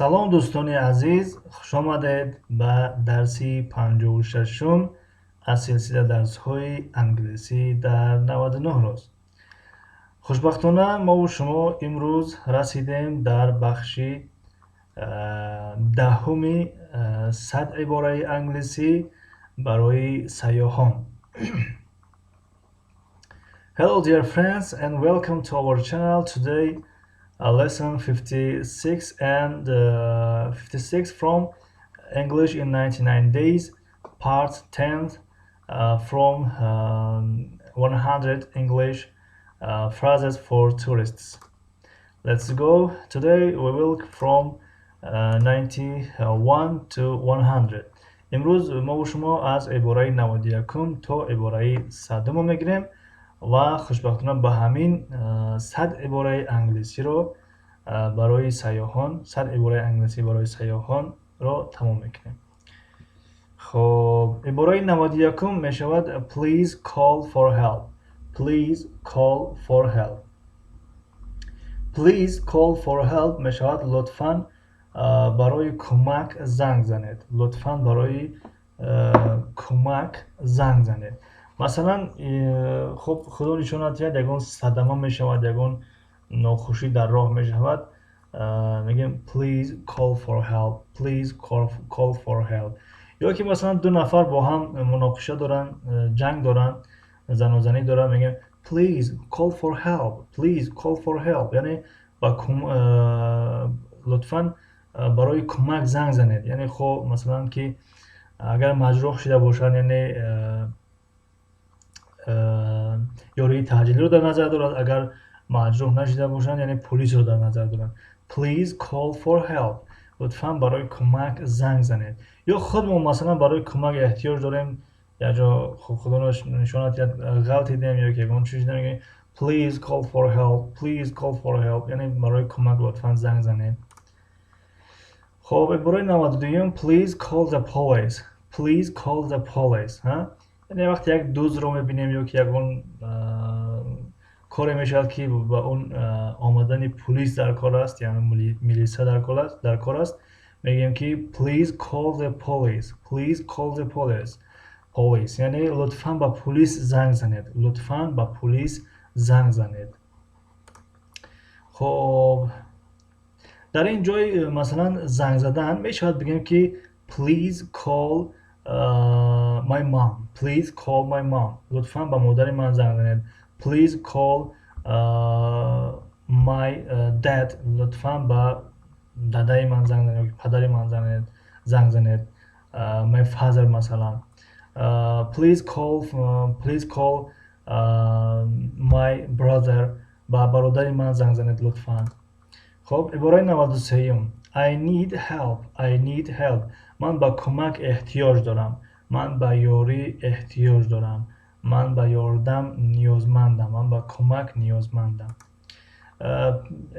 Салом, дӯстони азиз, хушомадед ба дарси 56-ум аз силсила дарсҳои англисӣ дар 99 рӯз. Хушбахтона, мову шумо имрӯз расидем дар бахши 10-уми 100 ибораи англисӣ барои сайёҳон. Hello, dear friends, and welcome to our channel. Today lesson 56 and 56 from English in 99 days, part 10 from 100 English phrases for tourists. Let's go. Today we will from 91 to 100. Имрӯз мо шумо аз ибораи 91 то ибораи 100-умо мегирем ва хушбахтона ба ҳамин 100 ибораи англисиро барои сайёҳон, 100 ибораи англисӣ барои сайёҳонро тамом мекунем. Хоб, ибораи 91-ум мешавад: "Please call for help." Please call for help. "Please call for help" мешавад: лутфан барои кӯмак занг занед. Лутфан барои кӯмак занг занед. Масалан, хуб, худо нишонат диҳад, ягон садама мешавад, ягон нохушӣ дар роҳ мешавад, мегӯем: "Please call for help. Please call for help." Ё ки масалан ду нафар бо ҳам муноқиша доранд, ҷанг доранд, занозанӣ доранд, мегӯем: "Please call for help. Please call for help." Яъне лутфан барои кӯмак занг занед. Яъне хо масалан ки агар маҷрӯҳ шуда бошанд, яъне ёрии таъҷилиро дар назар дорад, агар маҷрӯҳ нашуда бошанд, яъне полисро дар назар доранд. "Please call for help", лутфан барои кӯмак занг занед. Ё худмон масалан барои кӯмак эҳтиёҷ дорем, якҷо, худо нишонат диҳад, ғалтидем ё ки ягон чиз шуда, мегӯем: "Please call for help. Please call for help", яъне барои кӯмак лутфан занг занед. Хоб, ибораи 92-юм: "Please call the police. Please call the police." Яъне вақте як дуздро мебинем ё ки ягон коре мешавад, ки ба он омадани пулис дар кор аст, яъне милиса дар кор аст, мегӯем ки: "Please call the police. Please call the police", яъне лутфан ба пулис занг занед. Лутфан ба пулис занг занед. Хоб, дар ин ҷой масалан занг задан мешавад, бигӯем ки: "Please call my mom. Please call my mom." Лутфан ба модари ман занг занед. "Please call my dad." Лутфан ба дадаи ман занг занед ёки падари ман занг занед, my father масалан. Please call my brother. Ба бародари ман занг занед лутфан. Хоб, ибораи 93-юм: "I need help. I need help." Ман ба кӯмак эҳтиёҷ дорам, ман ба ёрӣ эҳтиёҷ дорам, ман ба ёрдам ниёзмандам, ман ба кӯмак ниёзмандам.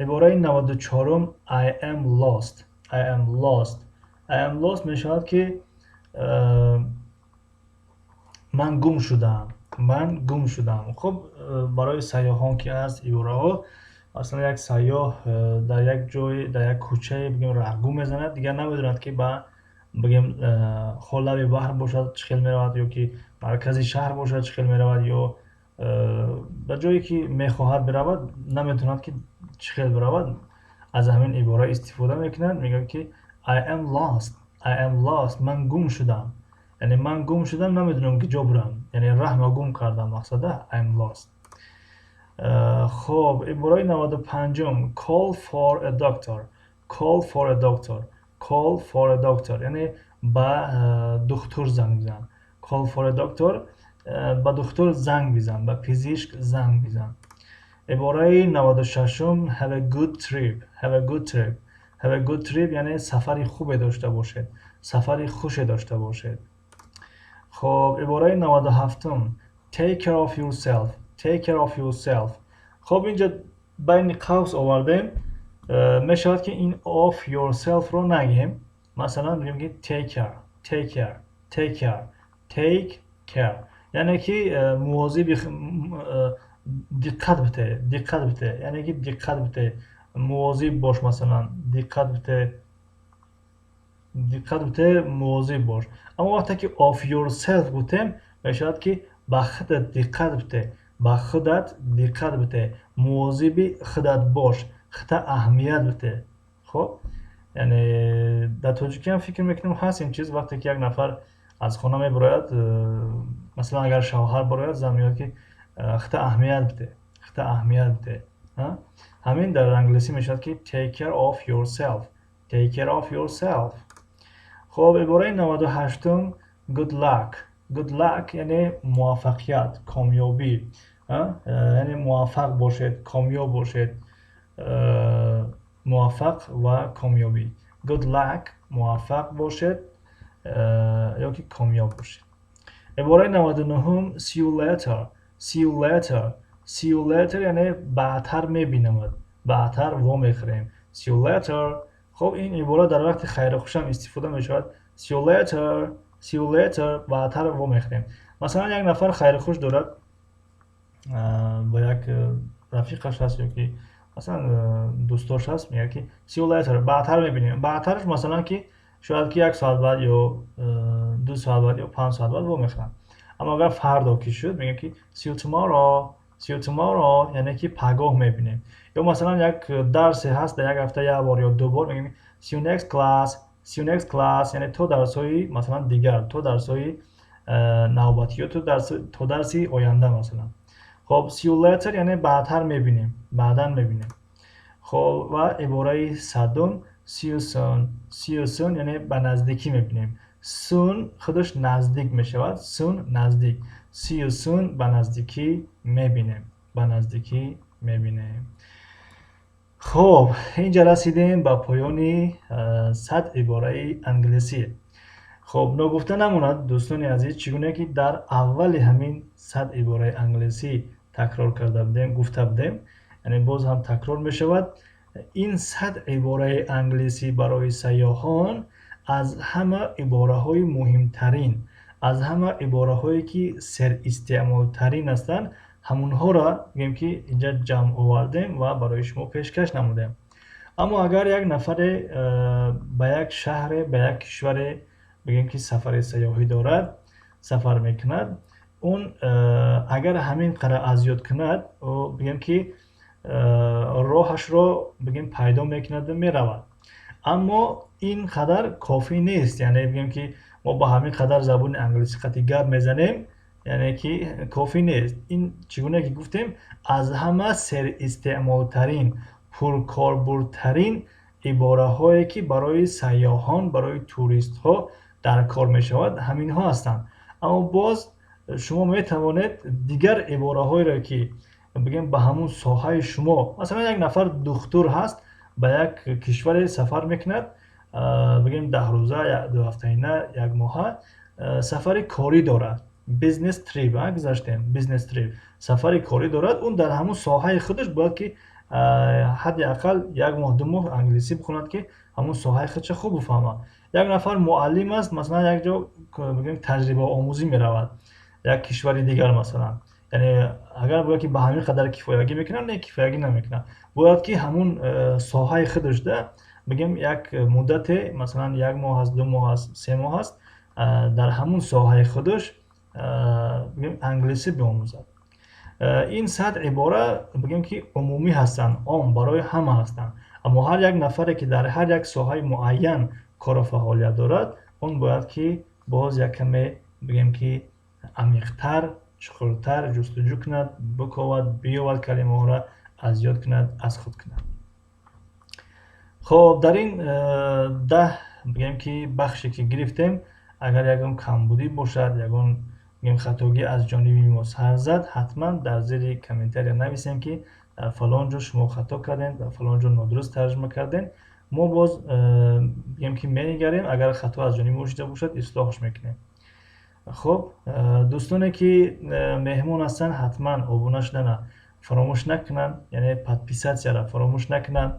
Ибораи 94-ум: "I am lost. I am lost." "I am lost" мешавад ки ман гум шудаам, ман гум шудаам. Хуб, барои сайёҳон ки аст ибораҳо, масалан, як сайёҳ дар як ҷой, дар як кӯчае, бигем, раҳгум мезанад, дигар намедонад, ки ба, бигем, хо лаби баҳр бошад, чӣ хел меравад, ё ки маркази шаҳр бошад, чӣ хел меравад, ё ба ҷое ки мехоҳад биравад, наметавонад, ки чӣ хел биравад, аз ҳамин ибора истифода мекунад, мегӯяд ки: "I am lost. I am lost." Ман гум шудам, яъне ман гум шудам, намедонам, ки ҷо бирам, яъне раҳма гум кардам, мақсада "I am lost". Хоб, ибораи 95-ум: "Call for a doctor. Call for a doctor. Call for a doctor", яъне ба духтур занг бизан. "Call for a doctor", ба духтур занг бизан, ба пизишк занг бизан. Ибораи 96-ум: "Have a good trip. Have a good trip. Have a good trip", яъне сафари хубе дошта бошед, сафари хуше дошта бошед. Хоб, ибораи 97-ум: "Take care of yourself. Take care of yourself." Хоб, инҷа байни қавс овардем, мешавад ки ин "of yourself" ро нагем, масалан бигем ки "take care". Take care. Take care. Take care, яъне ки мувозиби диққат бите, диққат бите, яъне ки диққат бите, мувозиб бош, масалан, диққат бите. Диққат бите, мувозиб бош. Аммо вақте ки of yourself гуфтем, мешавад, ки ба худат диққат бите, ба худат диққат бите, мувозиби худат бош, худта аҳамият бите. Хуб, яъне дар тоҷикиам, фикр мекунам, ҳаст ин чиз. Вақте ки як нафар аз хона мебарояд, масалан, агар шавҳар барояд, зан мегӯяд, ки худта аҳамият бите, худта аҳамият бите. Ҳамин дар англисӣ мешавад, ки take care of yourself, take care of yourself. Хуб, ибораи 98-ум: good luck. Good luck яъне муваффақият, комёбӣ, яъне муваффақ бошед, комёб бошед, муваффақ ва комёбӣ. Good luck, муваффақ бошед ё ки комёб бошед. Ибораи 99-ум: see you later. See you later. See you later яъне баъдтар мебинамад, баъдтар вомехӯрем. See you later. Хуб, ин ибора дар вақти хайрухушам истифода мешавад. See you later, see you later, баъдтар вомехӯрем. Масалан, як нафар хайрухуш дорад, бо як рафиқаш ҳаст ё ки масалан дӯстош ҳаст, мегӯяд, ки see you later, баъдтар мебинем. Баъдтараш, масалан, ки шояд ки як соат баъд ё 2 соат баъд ё 5 соат баъд вомехӯранд. Аммо агар фардо ки шуд, мегӯем, ки see you tomorrow, see you tomorrow, яъне ки пагоҳ мебинем. Ё масалан, як дарсе ҳаст, дар як ҳафта як бор ё ду бор, мегӯем see you next class, see you next class, яъне то дарсҳои, масалан, дигар, то дарсҳои навбатӣ ё то дарси оянда, масалан. Хоб, see you later яъне баъдтар мебинем, баъдан мебинем. Хоб, ва ибораи 100-ум: see you soon. See you soon яъне ба наздикӣ мебинем. Soon худаш наздик мешавад. Soon, наздик. See you soon, ба наздикӣ мебинем, ба наздикӣ мебинем. Хуб, инҷа расидем ба поёни 100 ибораи англисӣ. Хуб, ногуфта намонад, дӯстони азиз, чӣ гуна ки дар аввали ҳамин 100 ибораи англисӣ такрор карда будем, гуфта будем, яъне боз ҳам такрор мешавад: ин 100 ибораи англисӣ барои сайёҳон аз ҳама ибораҳои муҳимтарин, аз ҳама ибораҳое ки серистеъмолтарин ҳастанд, ҳамонҳоро гӯем, ки инҷа ҷамъ овардем ва барои шумо пешкаш намудем. Аммо агар як нафаре ба як шаҳре, ба як кишваре, бигӯем, ки сафари сайёҳӣ дорад, сафар мекунад, он агар ҳамин қадар аз ёд кунад, бигӯем, ки роҳашро, бигӯем, пайдо мекунаду меравад. Аммо ин қадар кофӣ нест. Яъне бигӯем, ки мо ба ҳамин қадар забони англисӣ қати гап мезанем, яъне ки кофӣ нест. Ин, чӣ гуна ки гуфтем, аз ҳама серистеъмолтарин, пуркорбурдтарин ибораҳое, ки барои сайёҳон, барои туристҳо дар кор мешавад, ҳаминҳо ҳастанд. Аммо боз шумо метавонед дигар ибораҳоеро, ки, бигӯем, ба ҳамун соҳаи шумо, масалан, як нафар духтур ҳаст, ба як кишваре сафар мекунад, бигӯем, 10 рӯза, дуҳафтаина, якмоҳа сафари корӣ дорад, business trip гузаштем, business trip, сафари корӣ дорад, он дар ҳамун соҳаи худаш бояд ки ҳадди ақал як моҳ, 2 моҳ англисӣ бихонад, ки ҳамун соҳаи худша хуб бифаҳмад. Як нафар муаллим аст, масалан, як ҷо, бигӯем, таҷрибаомӯзӣ меравад, як кишвари дигар, масалан. Яъне агар бояд ки ба ҳамин қадар кифоягӣ мекунад, не, кифоягӣ намекунад. Бояд ки ҳамун соҳаи худашда, бигӯем, як муддате, масалан, як моҳ аст, 2 моҳ аст, 3 моҳ аст, дар ҳамун соҳаи худаш, бигӯем, англисӣ биомӯзад. Ин 100 ибора, бигӯем, ки умумӣ ҳастанд, ом, барои ҳама ҳастанд. Аммо ҳар як нафаре, ки дар ҳар як соҳаи муайян кору фаъолият дорад, он бояд ки боз як каме, бигӯем, ки амиқтар, чуқуртар ҷустуҷӯ кунад, биковад, биёвад, калимаҳоро аз ёд кунад, аз худ кунад. Хоб, дар ин 10, бигӯем, ки бахше, ки гирифтем, агар ягон камбудӣ бошад, ягон, бигӯем, хатогӣ аз ҷониби мо сар зад, ҳатман дар зери комментария нависем, ки дар фалон ҷо шумо хато кардем, дар фалон ҷо нодуруст тарҷума кардем. Мо боз, бигӯем, ки менигарем, агар хато аз ҷониби мо шуда бошад, ислоҳш мекунем. Хуб, дӯстоне, ки меҳмон ҳастанд, ҳатман обуна шудана фаромӯш накунанд, яъне подписаться ра фаромӯш накунанд.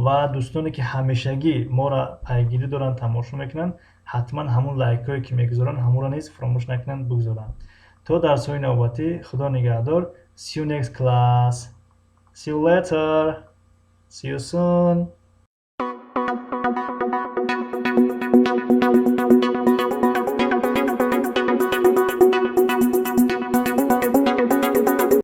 Ва дӯстоне, ки ҳамешагӣ моро пайгирӣ доранд, тамошо мекунанд, ҳатман ҳамун лайкҳое, ки мегузоранд, ҳамонро низ фаромӯш накунанд, бигузоранд. То дарсҳои навбатӣ, Худо нигаҳдор. See you next class. See you later. See you soon.